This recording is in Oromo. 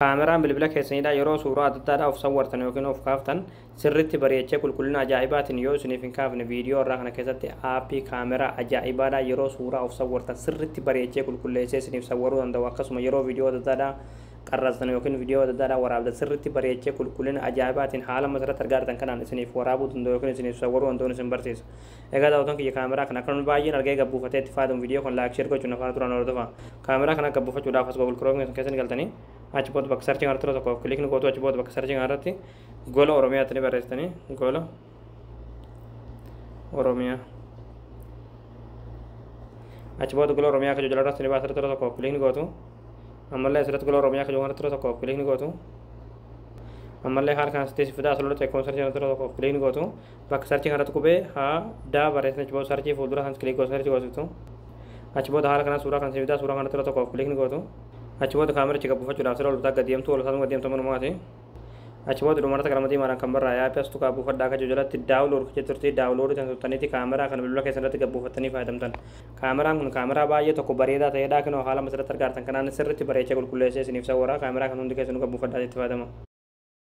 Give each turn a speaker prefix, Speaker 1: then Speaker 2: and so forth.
Speaker 1: Kaameraan bilbila keessaniidha yeroo suuraa adda addaadhaa of sawwartan yookiin of kaaftan sirriitti bareechee qulqullina ajaa'ibaatiin yoo isiniif hin kaafne, viidiyoo irraa kana keessatti aappii kaameraa ajaa'ibaadhaa yeroo suuraa of sawwartan sirriitti bareechee qulqulleessee isiniif sawwaruu danda'u, akkasuma yeroo viidiyoo adda addaadhaa qarrastan yookiin viidiyoo adda addaadhaa waraabdan sirriitti bareechee qulqullina ajaa'ibaatiin haala masirratti argaa jirtan kanaan isiniif waraabuu danda'u yookiin isiniif sawwaruu danda'u isin barsiisa. Egaa daawwattoon kiyya, kaameraa kana akka baay'een argee gabbuufatee itti fayyadamu, viidiyoo kun like, share gochuun afaan turan hordofa. Kaameraa kana gabbuufachuudhaaf as Google Chrome keessa ni galtanii, achi booda bakka searchii kanarratti tokko click ni gootu. Achi booda bakka searchii kanarratti Gola Oromiyaatti ni barreessitanii, Gola Oromiyaa. Achi booda Gola Oromiyaa kan jalaa irratti ni baasa, irratti tokko click ni gootu. Ammallee asirratti Gola Oromiyaa kan kanarratti tokko click ni gootu. Ammallee haala kana sitti fidaa, asirratti eekkoon searchii kanarratti tokko click ni gootu. Bakka searchii kanarratti qubee haa daa barreessanii, achi booda searchii fuuldura kan click gootu, searchii goositu. Achi booda haala kana suuraa kan si fidaa, suuraa kanarratti tokko click ni gootu. Achi booda kaamericha gabbuufachuudhaaf sira ol gadi deemtu, ol isaatu gadi deemtu manumaati. Achi booda dhumarratti qalama diimaadhaan kan barraa'e aappii as tuqaa buufadhaa akka jiru jalatti download jetturti. Download kan tuttaniiti kaameraa kana bilbila keessan irratti gabbuufattanii fayyadamtan. Kaameraan kun kaameraa baay'ee tokko bareedaa ta'edha. Kunoo haala masirratti argaa jirtan kanaan sirriitti bareechee qulqulleessee isiniif sawwara. Kaameraa kan hundi keessanuu gabbuufadhaa itti fayyadama.